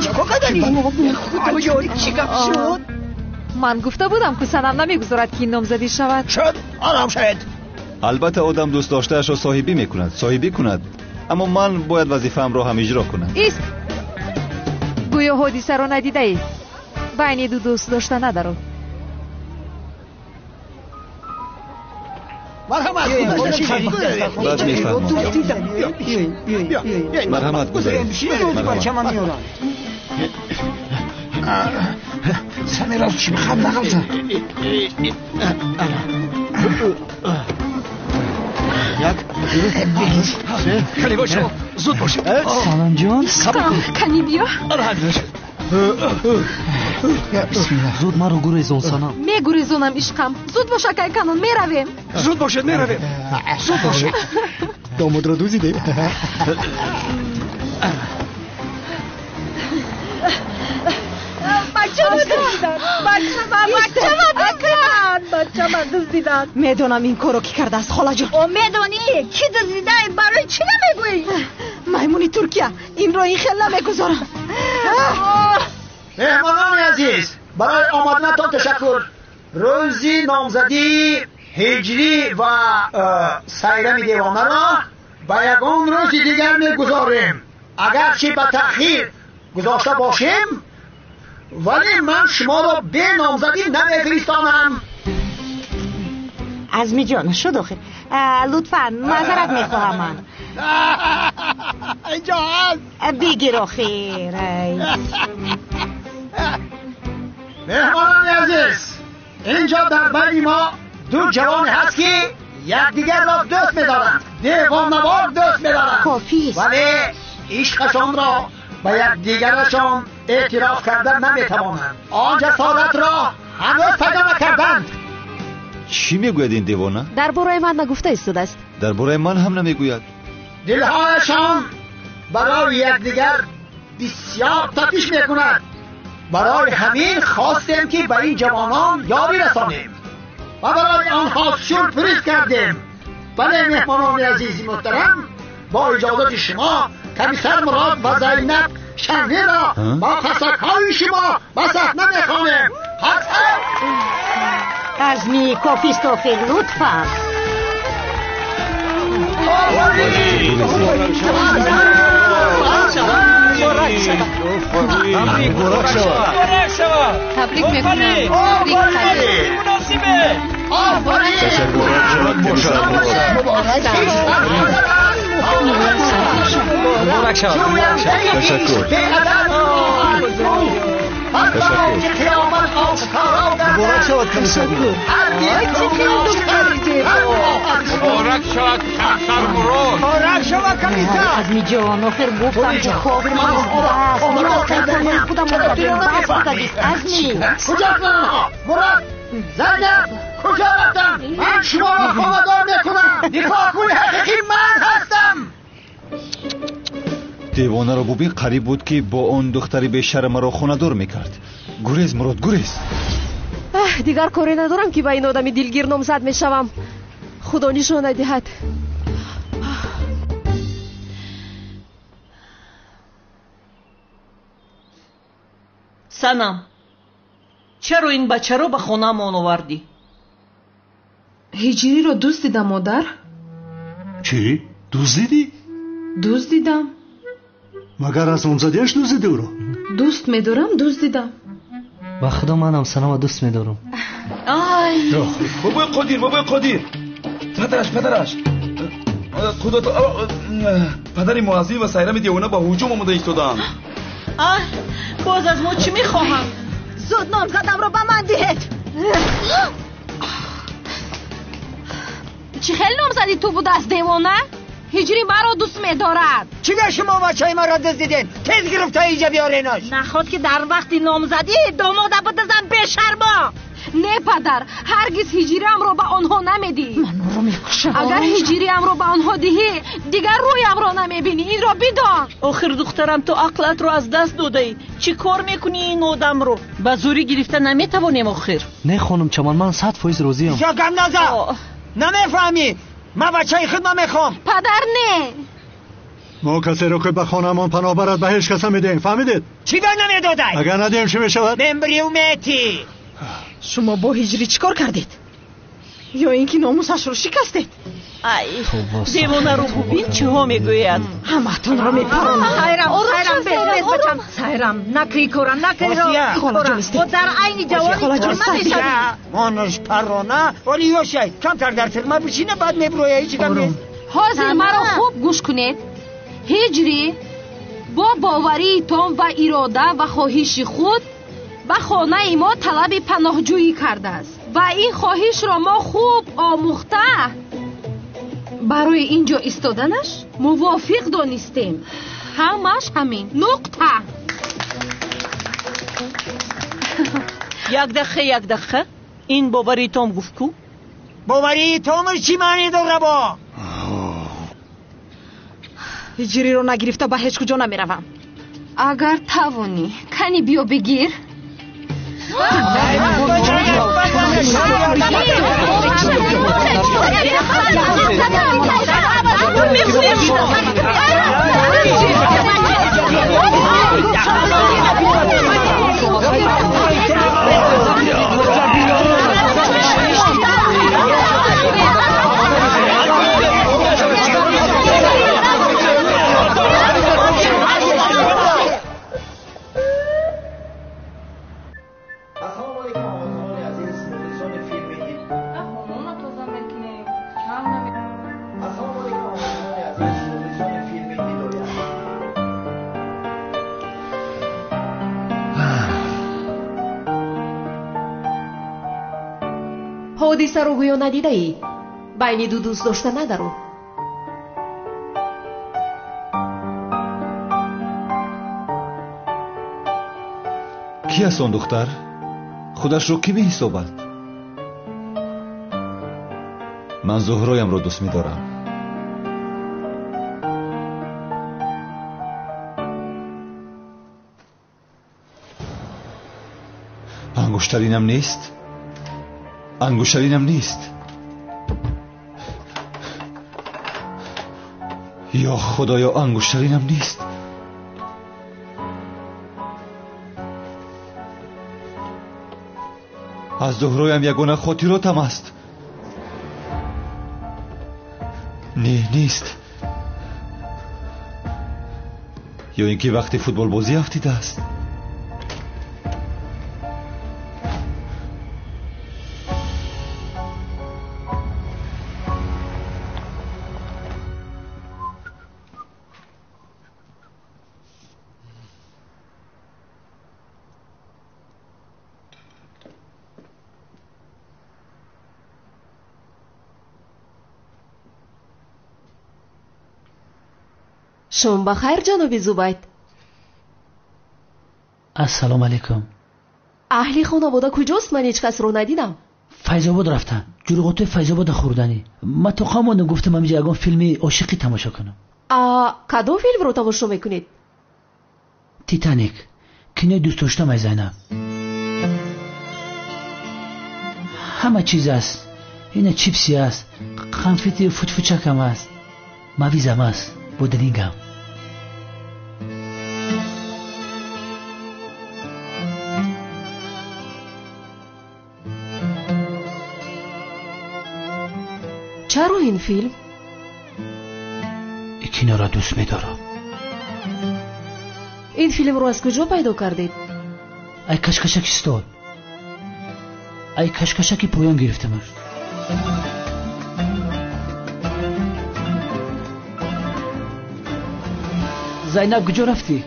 Чӣ кардӣ? Худоё, чӣ гап шуд? Ман гуфта будам, ку Санам намегузорад, ки ин номзадӣ шавад. Шуд, ором шавед. Албатта одам дӯст доштаашро соҳибӣ мекунад, соҳибӣ кунад, аммо ман бояд вазифаамро ҳам иҷро кунам. Ист! Гӯё ҳодисаро надидаӣ. Байни ду дӯст дошта надаро. Марҳамат, баъд мефаҳмам. Марҳамат, гузаред. Бачама меорам. Самира, чӣ мехоҳам нағалта. Як, ду, се. Кани бошед, зуд бошед. Саламҷон, кани биё. Зуд маро гурезон, Санам. Мегурезонам, ишқам. Зуд бош, акай Канон, меравем. Зуд бошед, меравем. Зуд бошед. Домодро дузидем. Бачама дуздиданд. Бачама дуздиданд. Медонам ин корро кӣ кардааст, холаҷон. О, медонӣ кӣ дуздида? Барои чӣ намегӯӣ? Маймуни Туркия, инро ин хел намегузорам. Меҳмонони азиз, барои омаданатон ташаккур. Рӯзи номзадии Ҳиҷрӣ ва Сайрами девонаро ба ягон рӯзи дигар мегузорем. Агарчи ба таъхир гузошта бошем, вале ман шуморо бе номзадӣ намефиристонам. Азмиҷон, шуд охир. Лутфан, маъзарат мехоҳам ман. Инҷо ҳаст. Бигир охир. Меҳмонони азиз, инҷо дар байни мо ду ҷавоне ҳаст, ки якдигарро дӯст медоранд, девонавор дӯст медоранд. Кофист. Вале ишқашонро ба якдигарашон эътироф карда наметавонанд. Он ҷасоратро ҳанӯз пайдо накарданд. Чӣ мегӯяд ин девона? Дар бораи ман нагуфта истодааст. Дар бораи ман ҳам намегӯяд. Дилҳояшон барои якдигар бисёр тапиш мекунад. Барои ҳамин хостем, ки ба ин ҷавонон ёрӣ расонем ва барои онҳо сюрприз кардем. Бале, меҳмонони азизи муҳтарам, бо иҷозати шумо комиссар Мурод ва Зайнаб Шанвиро бо қасакҳои шумо ба саҳна мехонем. Азми, кофист охир, лутфан. Табрик мекунам. Муборак шавад. Ташаккур. Ташаккур. Муборак шавад, комиссар. Муборак шавад, комиссар Мурод. Муборак шавад, комиссар. Азмиҷон, охир гуфтам, ки хоб аст. Худам бас будагист, Азми. Куҷо рафтанд? Мурод, Зайнаб, куҷо рафтанд? Ман шуморо хонадор мекунам. Никоҳкуни ҳақиқӣ ман ҳастам. Девонаро бубин, қариб буд, ки бо он духтари бешара маро хонадор мекард. Гурез, Мурод, гурез. Дигар коре надорам, ки ба ин одами дилгир номзад мешавам. Худо нишона диҳад. Санам, чаро ин бачаро ба хонаамон овардӣ? Ҳиҷриро дуздидам, модар. Чӣ? Дуздидӣ? Дуздидам. Магар аз номзадиаш дуздидӣ ӯро? Дӯст медорам, дуздидам. Ба худо, манам Санама дӯст медорам. Ай! Бобои Қодир, бобои Қодир, падараш, падараш, худо, падари Муаззим ва Сайрами девона ба ҳуҷум омода истодаанд. Ай, боз аз мо чӣ мехоҳанд? Зуд номзадамро ба ман диҳед. Чӣ хел номзади ту будааст, девона? Ҳиҷри маро дӯст медорад. Чӣ гап, шумо бачаи маро дуздидед? Тез гирифта инҷа биёренаш. Наход, ки дар вақти номзадӣ домода бидуздам, бешармо. Не, падар, ҳаргиз ҳиҷриамро ба онҳо намедиҳӣ. Ман ӯро мекушам. Агар ҳиҷриамро ба онҳо диҳӣ, дигар рӯямро намебинӣ. Инро бидон. Охир, духтарам, ту ақлатро аз даст додаӣ. Чӣ кор мекунӣ? Ин одамро ба зӯрӣ гирифта наметавонем охир. Не, хонум Чаман, ман 100% розиам. Ё гап назан, намефаҳмӣ? Ман бачаи худ намехоҳам. Падар, не. Мо касеро, ки ба хонаамон паноҳ барад, ба ҳеҷ кас намедиҳем, фаҳмидед? Чӣ ба намедодай? Агар надиҳем, чӣ мешавад? Мембрию метӣ. Шумо бо Ҳиҷрӣ чӣ кор кардед? Ё ин ки номусашро шикастед? Ай, девонаро бубин, чиҳо мегӯяд. Ҳамаатонро мепаронам. Сайрам, Сайрам, без, без, бачам. Сайрам, накри кора, накри ро. Бо дар айни ҷавони тюрма мешавӣ. Монаш парона, оли ёшай, камтар дар тюрма бишина, баъд меброя, ҳеҷ гап нест. Ҳозир маро хуб гӯш кунед. Ҳиҷрӣ бо боварии том ва ирода ва хоҳиши худ ба хонаи мо талаби паноҳҷӯӣ кардааст ва ин хоҳишро мо хуб омӯхта барои ин ҷо истоданаш мувофиқ донистем. Ҳамаш ҳамин. Нуқта. Як дақиқа, як дақиқа. Ин боварии том гуфт ку? Боварии томаш чӣ маъне дора бо? Ҳиҷриро нагирифта ба ҳеҷ куҷо намеравам. Агар тавонӣ, кани биё бигир. Ҳодисаро гӯё надидаӣ. Байни ду дӯст дошта надару. Кӣ аст он духтар? Худашро кӣ меҳисобад? Ман Зуҳроямро дӯст медорам. Ангуштаринам нест? Ангуштаринам нест. Ё Худоё, ангуштаринам нест. Аз Зуҳроям ягона хотиротам аст. Не, нест. Ё ин ки вақти футболбозӣ афтидааст. Шом ба хайр, ҷаноби Зубайд. Ассалому алайкум. Аҳли хонавода куҷост? Ман ҳеҷ касро надидам. Файзобод рафтанд. Ҷурғотои Файзобода хӯрданӣ. Ман то қамондам, гуфтам ҳаминҷа ягон филми ошиқӣ тамошо кунам. А кадом филмро тамошо мекунед? Титаник. Кинои дӯстдоштам ай Зайнаб. Ҳама чиз аст. Ина чипси аст, конфети футфучакам аст, мавизам аст, бодрингам. Чаро ин филм? Ин киноро дӯст медорам. Ин филмро аз куҷо пайдо кардед? Ай кашкашаки стол. Ай кашкашаки поён гирифтамаш. Зайнаб, куҷо рафтӣ?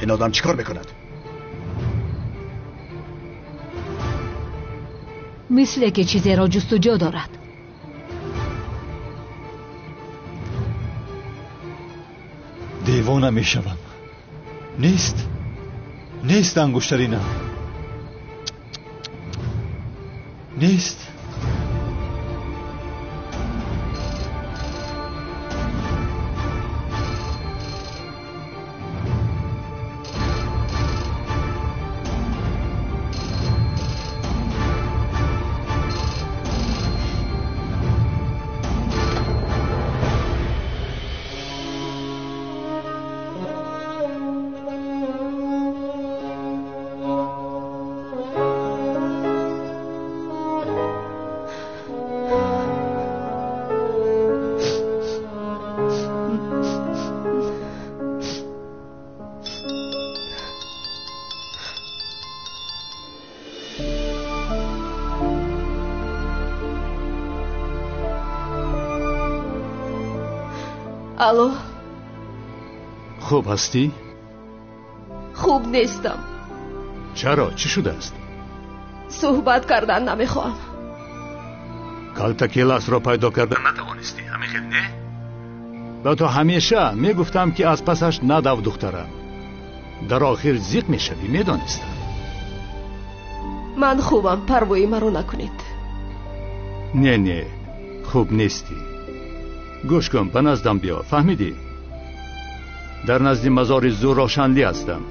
Ин одам чӣ кор мекунад? Мисле ки чизеро ҷустуҷӯ дорад. Девона мешавам. Нест, нест ангуштаринам. Нест. Алло. Хуб ҳастӣ? Хуб нестам. Чаро? Чӣ шудааст? Суҳбат кардан намехоҳам. Калта Келасро пайдо карда натавонистӣ, ҳамин хел не? Ба ту ҳамеша мегуфтам, ки аз пасаш надав, духтарам. Дар охир зиқ мешавӣ, медонистам. Ман хубам, парвои маро накунед. Не, не, хуб нестӣ. Гӯш кун, ба наздам биё, фаҳмидӣ? Дар назди мазори Зуҳро Шанлӣ ҳастам.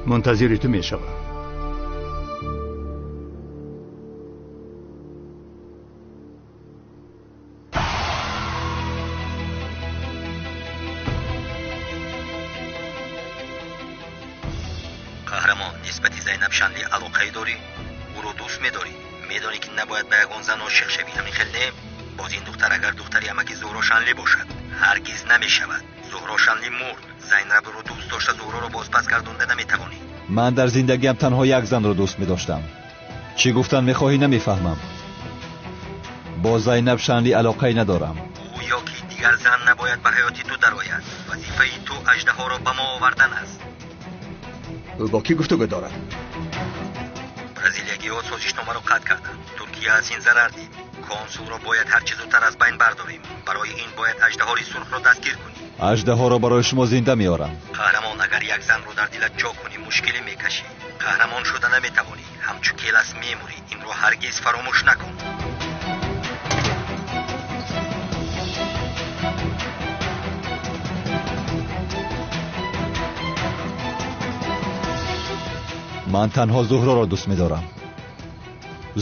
Мунтазири ту мешавам. Қаҳрамон, нисбати Зайнаб Шанлӣ алоқае дорӣ? Ӯро дӯст медорӣ? Медонӣ, ки набояд ба ягон зан ошиқ шавӣ, ҳамин хел не? Боз ин духтар агар духтари амаки Зуҳро Шанлӣ бошад, ҳаргиз намешавад. Зуҳро Шанлӣ мурд. Зайнабро дӯст дошта Зуҳроро бозпас гардонда наметавонӣ. Ман дар зиндагиам танҳо як занро дӯст медоштам. Чӣ гуфтан мехоҳӣ, намефаҳмам. Бо Зайнаб Шанлӣ алоқае надорам. Ӯ ё ки дигар зан набояд ба ҳаёти ту дарояд. Вазифаи ту аждаҳоро ба мо овардан аст. Ӯ бо кӣ гуфтугӯ дорад? Бразилиягиҳо созишномаро қатъ карданд. Туркия аз ин зарар дид. Консулро бояд ҳарчи зудтар аз байн бардорем. Барои ин бояд аждаҳори сурхро дастгир кунӣ. Аждаҳоро барои шумо зинда меорам. Қаҳрамон, агар як занро дар дилат ҷо кунӣ, мушкилӣ мекашӣ. Қаҳрамон шуда наметавонӣ. Ҳамчу Келас мемурӣ. Инро ҳаргиз фаромӯш накун. Ман танҳо Зуҳроро дӯст медорам.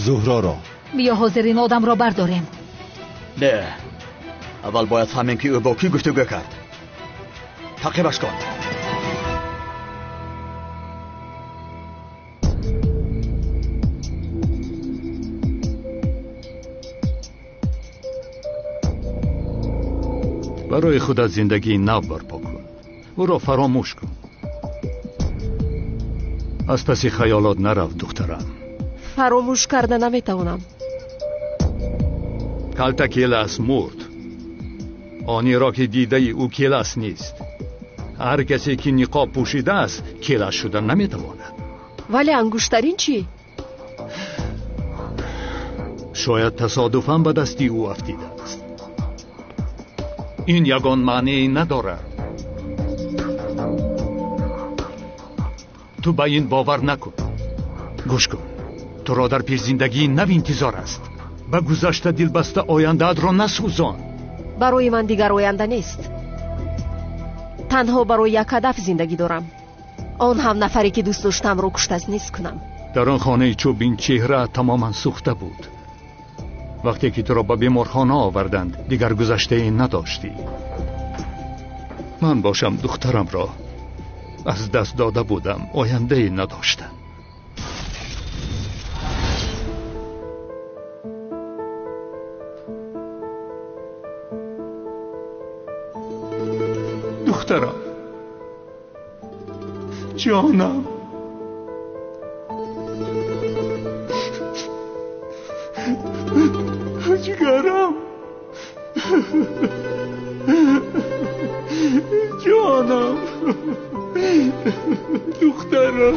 Зуҳроро. Биё ҳозир ин одамро бардорем. Не, аввал бояд фаҳмем, ки ӯ бо кӣ гуфтугӯ кард. Таъқибаш кун. Барои худат зиндагии нав барпо кун. Ӯро фаромӯш кун. Аз паси хаёлот нарав, духтарам. Фаромӯш карда наметавонам. Калта Келас мурд. Онеро ки дидаи ӯ Келас нест. Ҳар касе ки ниқоб пӯшидааст, Келас шуда наметавонад. Вале ангуштарин чӣ? Шояд тасодуфан ба дасти ӯ афтидааст. Ин ягон маънее надорад. Ту ба ин бовар накун. Гӯш кун, туро дар пеш зиндагии нав интизор аст. Ба гузашта дилбаста ояндаатро насӯзон. Барои ман дигар оянда нест. Танҳо барои як ҳадаф зиндагӣ дорам. Он ҳам нафаре ки дӯст доштамро куштаз нест кунам. Дар он хонаи чӯбин чеҳра тамоман сӯхта буд. Вақте ки туро ба беморхона оварданд, дигар гузаштае надоштӣ. Ман бошам духтарамро аз даст дода будам, ояндае надоштам. Духтарам, ҷонам, ҷигарам, ҷонам, духтарам.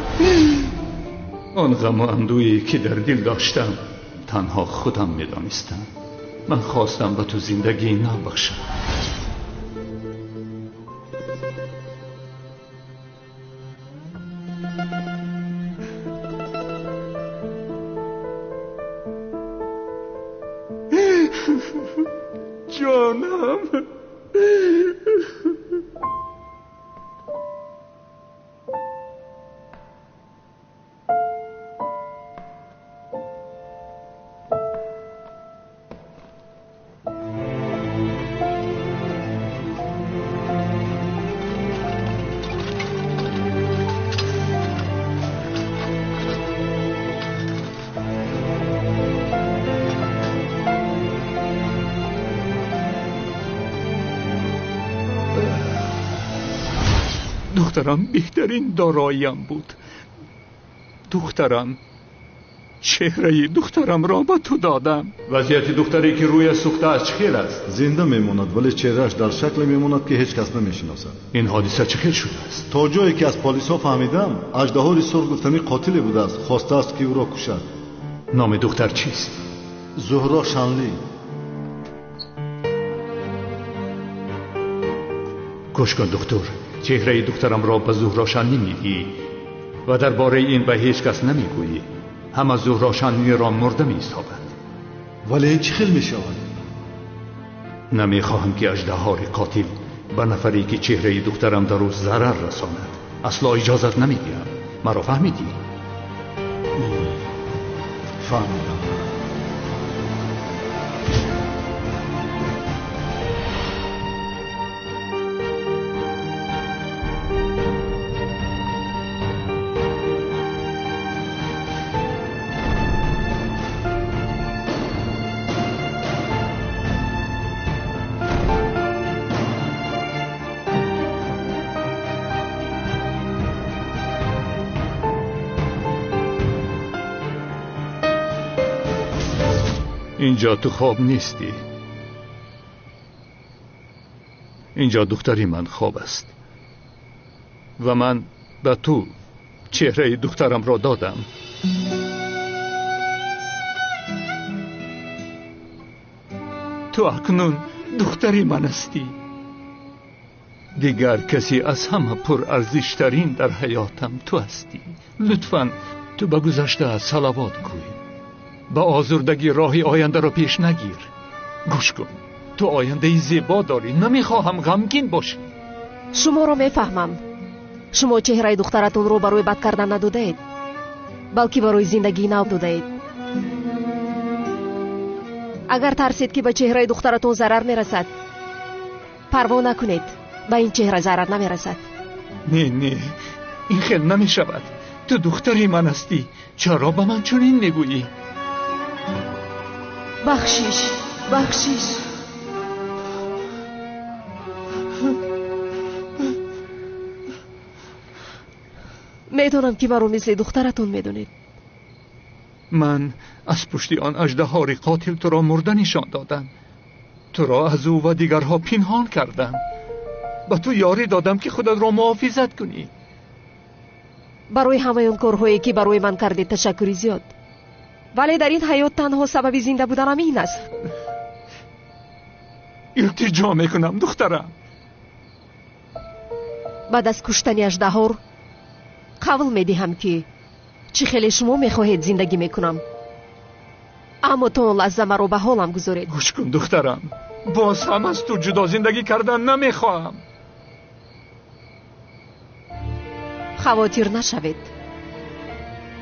Он ғаму андӯе ки дар дил доштам, танҳо худам медонистам. Ман хостам ба ту зиндагии нав бахшам. Ҷонам. Духтарам беҳтарин дороиям буд. Духтарам Чеҳраи духтарамро ба ту додам. Вазъияти духтаре ки рӯяш сӯхта аст чӣ хел аст? Зинда мемонад, вале чеҳрааш дар шакле мемонад ки ҳеҷ кас намешиносад. Ин ҳодиса чӣ хел шудааст? То ҷое ки аз полисҳо фаҳмидам, аждаҳори сурх гуфтанӣ қотиле будааст, хостааст ки ӯро кушад. Номи духтар чист? Зуҳро Шанлӣ. Гӯш кун духтур, чеҳраи духтарамро ба Зуҳро Шанлӣ медиҳӣ ва дар бораи ин ба ҳеҷ кас намегӯӣ. Ҳама Зуҳро Шанлиро мурда меҳисобанд. Вале ин чӣ хел мешавад? Намехоҳам ки аждаҳори қотил ба нафаре ки чеҳраи духтарам дар ӯ зарар расонад. Асло иҷозат намедиҳам. Маро фаҳмидӣ? Фаҳмидам. Инҷо ту хоб нестӣ. Инҷо духтари ман хоб аст ва ман ба ту чеҳраи духтарамро додам. Ту акнун духтари ман ҳастӣ. Дигар касе аз ҳама пурарзиштарин дар ҳаётам ту ҳастӣ. Лутфан ту ба гузашта салавот гӯй. Ба озурдагӣ роҳи ояндаро пеш нагир. Гӯш кун, ту ояндаи зебо дорӣ. Намехоҳам ғамгин бошӣ. Шуморо мефаҳмам. Шумо чеҳраи духтаратонро барои бад кардан надодаед, балки барои зиндагии нав додаед. Агар тарсед ки ба чеҳраи духтаратон зарар мерасад, парво накунед, ба ин чеҳра зарар намерасад. Не, не, ин хел намешавад. Ту духтари ман ҳастӣ. Чаро ба ман чунин мегӯӣ? Бахшиш, бахшиш. Медонам ки маро мисли духтаратон медонед. Ман аз пушти он аждаҳори қотил туро мурда нишон додам. Туро аз ӯ ва дигарҳо пинҳон кардам. Ба ту ёрӣ додам ки худатро муҳофизат кунӣ. Барои ҳамаи он корҳое ки барои ман кардед ташаккури зиёд. Вале дар ин ҳаёт танҳо сабаби зинда буданам ин аст. Илтиҷо мекунам духтарам. Баъд аз куштани аждаҳор қавл медиҳам ки чӣ хеле шумо мехоҳед зиндагӣ мекунам. Аммо то он лаҳза маро ба ҳолам гузоред. Гӯш кун духтарам, боз ҳам аз ту ҷудо зиндагӣ кардан намехоҳам. Хавотир нашавед.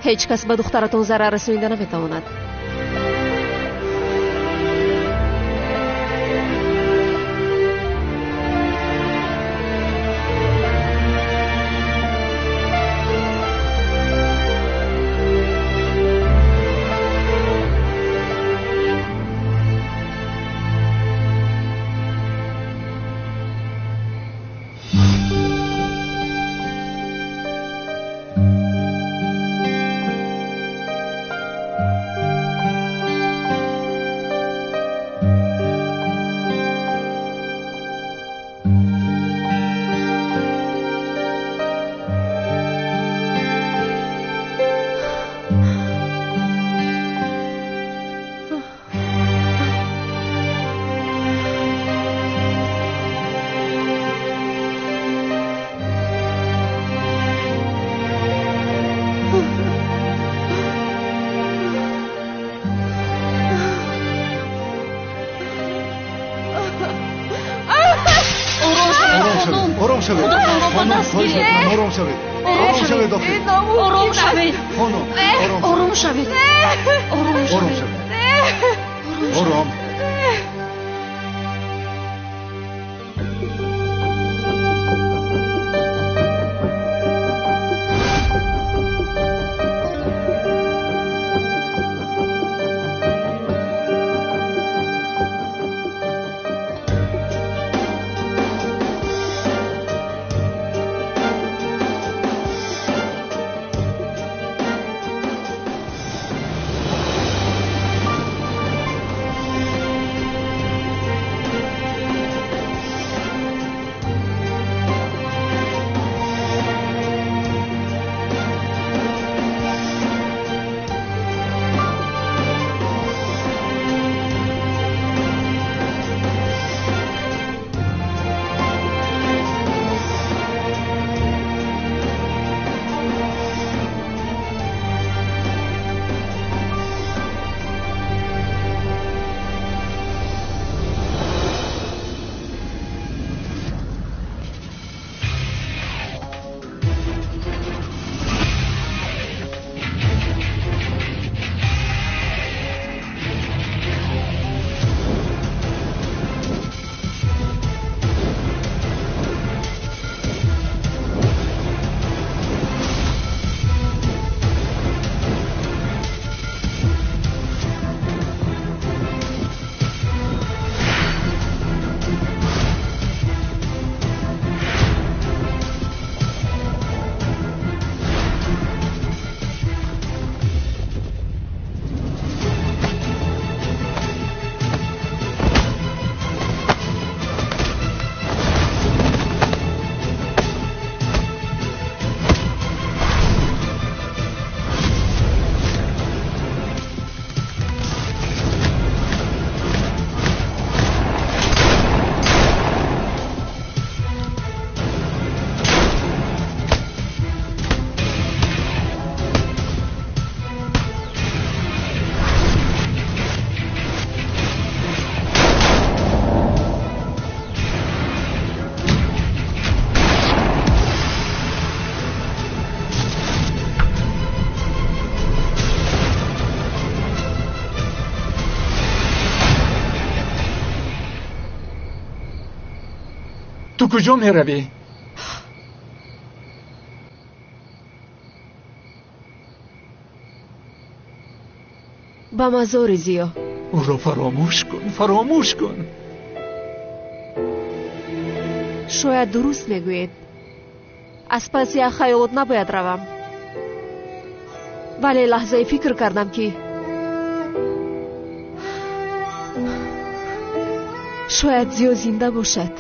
Ҳеҷ кас ба духтаратон зарар расонида наметавонад. Ором шавед. Хонум, хоҳиш мекунам, ором шавед. Ором шавед, охир. Ором шавед. Хонум, ором шавед. Ором шавед. Ором. Ту куҷо меравӣ? Ба мазори Зиё. Ӯро фаромӯш кун, фаромӯш кун. Шояд дуруст мегӯед. Аз паси як хаёлот набояд равам. Вале лаҳзае фикр кардам, ки шояд Зиё зинда бошад.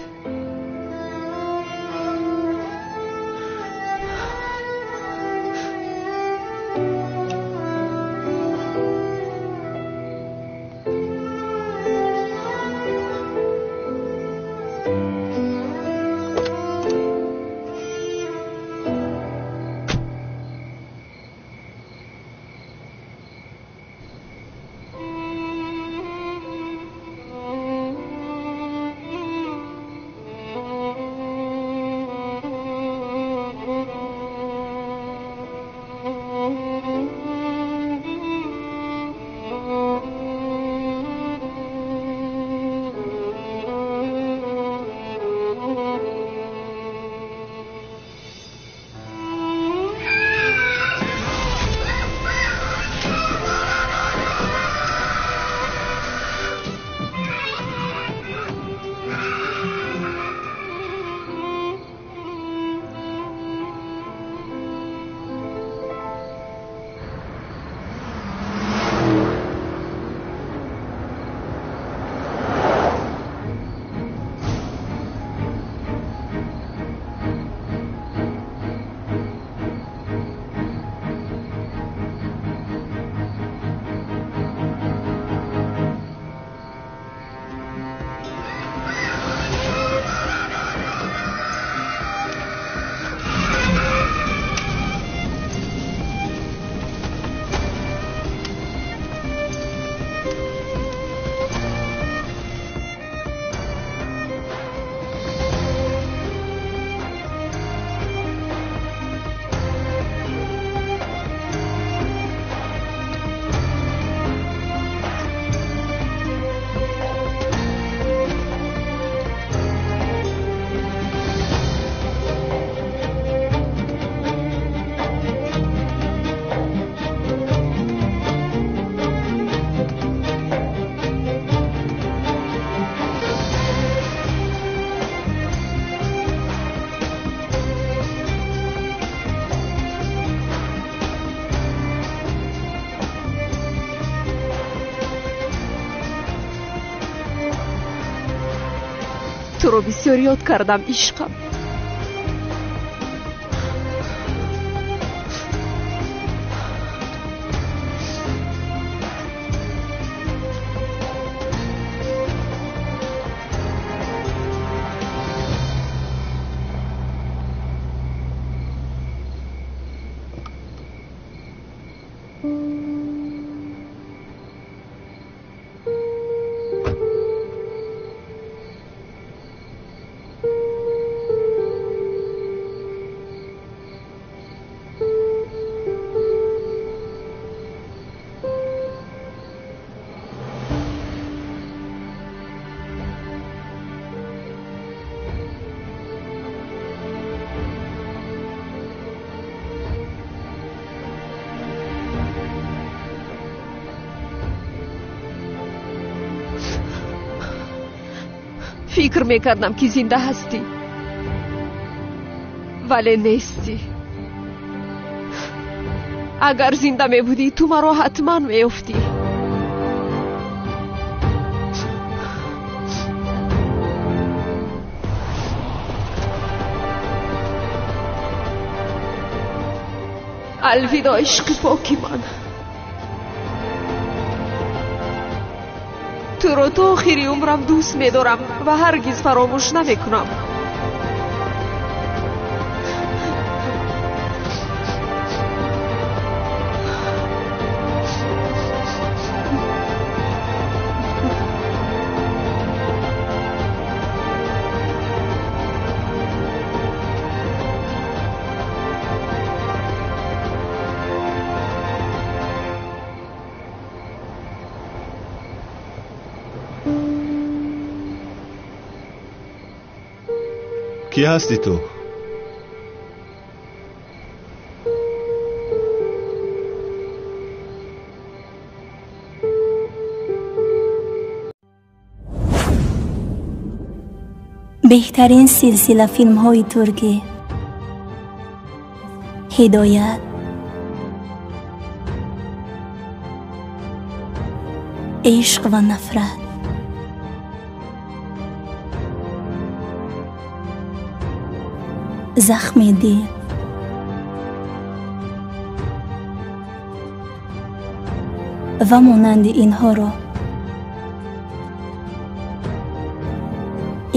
Туро бисёр ёд кардам, ишқам. Фикр мекардам, ки зинда ҳастӣ, вале нестӣ. Агар зинда мебудӣ, ту маро ҳатман меёфтӣ. Алвидо, ишқи поки ман. Туро то охири умрам дӯст медорам ва ҳаргиз фаромӯш намекунам. Кӣ ҳастӣ ту? Беҳтарин силсила филмҳои туркӣ Ҳидоят, ишқ ва нафрат, захми дил, ва монанди инҳоро.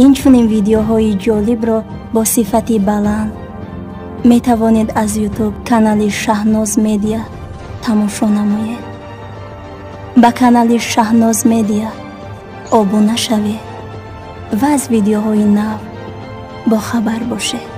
Инчунин видеоҳои ҷолибро бо сифати баланд метавонед аз YouTube канали Шаҳноз Медиа тамошо намоед. Ба канали Шаҳноз Медиа обуна шавед ва аз видеоҳои нав бохабар бошед.